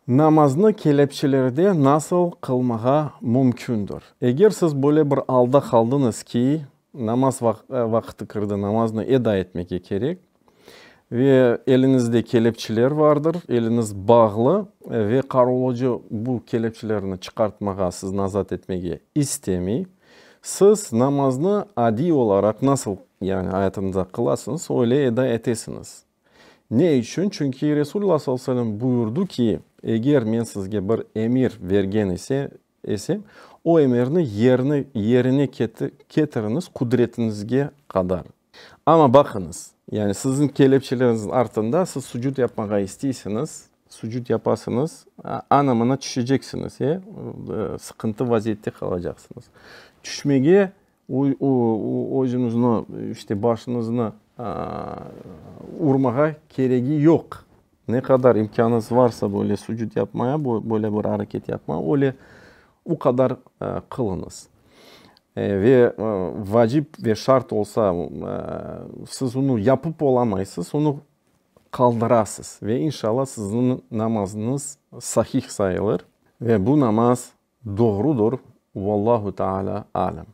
Namaznı kelepçelerde nasıl qılmağa mümkündür? Eger siz böyle bir alda qaldıñız ki, namaz vaqıtı kirdi, namaznı eda etmege kerek ve eliñizde kelepçeler vardır, eliñiz bağlı ve qarulıcı bu kelepçelerni çıqartmağa, sizni azat etmege istemey, siz namaznı adiy olaraq nasıl, yani ayatıñızda qılasıñız, öyle eda etesiñiz. Ne içün? Çünki Resulullah sallallahu aleyhi ve sellem buyurdı ki, Eger men sizge bir emir vergen ise, esem, o emirni yerine, yerine ketiriñiz qudretiñizge qadar. Amma baqıñız, yani siziñ kelepçeleriñizniñ artında siz sucud yapmağa isteysiñiz, sucud yapasıñız, ana-mına tüşeceksiñiz, e, sıqıntı vaziyette qalacaqsıñız. Tüşmege Özüñizni, işte, başıñıznı urmağa keregi yoq. Ne qadar imkânıñız varsa böyle sucud yapmaya, böyle bir areket yapmaya, öyle o qadar qılıñız. Ve vacip ve şart olsa, siz onı yapıp olamaysız, onı qaldırasız. Ve inşallah siziñ namazıñız sahih sayılır ve bu namaz Doğrudur, Vallahu Teala alem.